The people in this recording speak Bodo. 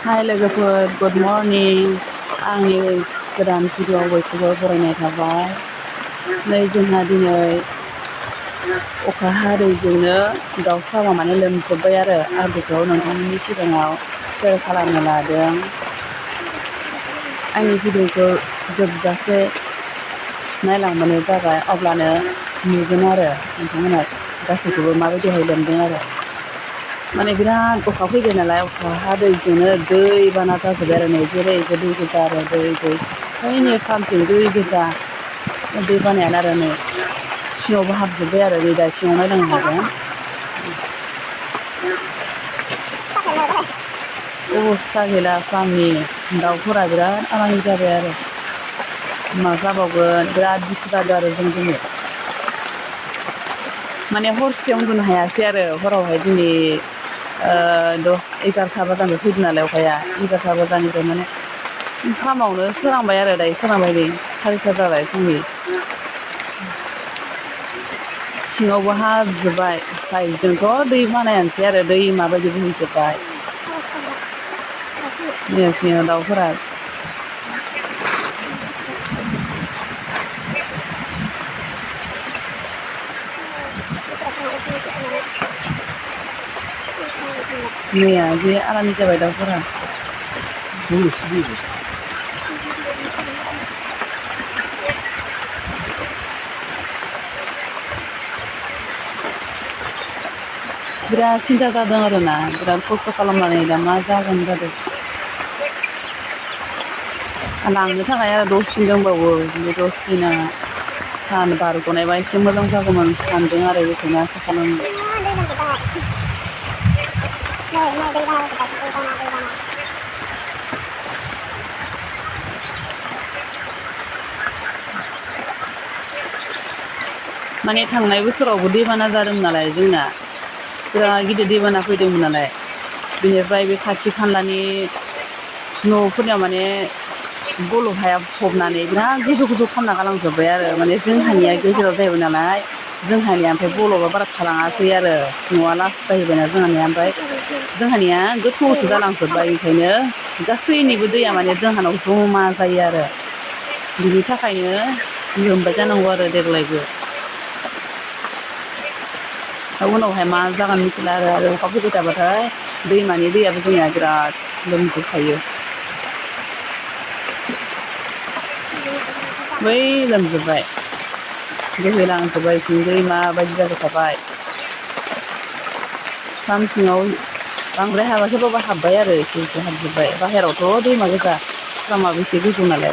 हाय लोगोफोर, गुड मर्निं। आंनि गोदान भिडिअ'आव बयखौबो बरायनाय थाबाय। नै जोंहा दिनै अखा हादैजोंनो दाउफ्राबा माने लोमजोब्बाय आरो आं बेखौ नोंथांमोननि सिगाङाव शेयार खालामनो लादों। आंनि भिडिअ'खौ जोबजासे नायलांबानो जाबाय, अब्लानो नुगोन आरो नोंथांमोना गासैखौबो माबायदिहाय लोमदों आरो। माने बिराद अखा फैबाय नालाय, अखा हादैजोंनो दै बाना जाजोब्बाय आरो नै जेरैबो दै गोजा आरो दै ओइनै फारथिं दै गोजा दै बानायानो आरो नै सिङावबो हाबजोब्बाय आरो नै दा सिङाव नायलांनो हागोन। अबस्था गैला फार्मनि दाउफोरा बिराद आराम जाबाय आरो मा जाबावगोन, बिराद दुखु जादों आरो जों दिनै। माने हरसे उन्दुनो हायासै आरो हरावहाय दिनै 11ता बाजानिफ्राय फैदों नालाय अखाया। 11ता बाजानिफ्राय माने फार्मावनो सोरांबाय आरो दायो सोरांबाय नै 4ता जाबाय फुंनि। सिङावबो हाबजोब्बाय, साइडजोंथ' दै बानायानोसै आरो दैमा बायदि बोहैजोब्बाय। नै सिङाव दाउफोरा मैया जि आराम जाबाय दाउफोरा। बिराद सिन्था जादों आरोना, बिराद खस्थ' खालामनानै दा मा जागोन जादों। लांनो थाखाय आरो 10 दिन दंबावो, बे 10 दिना सान बारग'नायबा एसे मोजां जागौमोन सानदों आरो बेखौनो आसा खालामो। माने थांनाय बोसोरावबो दैबाना जादोंमोन नालाय जोंना, बिराद गिदिर दैबाना फैदोंमोन नालाय। बिनिफ्राय बे खाथि खालानि न'फोरनियाव माने गल'क हाया फबनानै बिराद गोजौ गोजौ खालामना गालांजोब्बाय आरो माने जोंहानिया गेजेराव जाहैबाय नालाय, जोंहानिया ओमफ्राय गल'कआ बारा थालाङासै आरो न'आ लास जाहैबायना जोंहानिया। ओमफ्राय जोंहानिया गोथौसो जालांजोब्बाय, ओंखायनो गासैनिबो दैया माने जोंहानाव जमा जायो आरो बिनि थाखायनो लोमबाय जानांगौ आरो देग्लायबो। दा उनावहाय मा जागोन मिथिला आरो अखा फैबाय थाबाथाय दैमानि दैयाबो जोंनिया बिराद लोमजोबखायो। बै लोमजोब्बाय, बोहैलांजोब्बाय बिथिं दैमा बायदि जाबाय थाबाय। फार्म सिङाव बांद्राय हाबाखैबाबो हाब्बाय आरो एसे एसे हाबजोब्बाय। बाहेरावथ' दैमा गोजा, फार्माबो एसे गोजौ नालाय।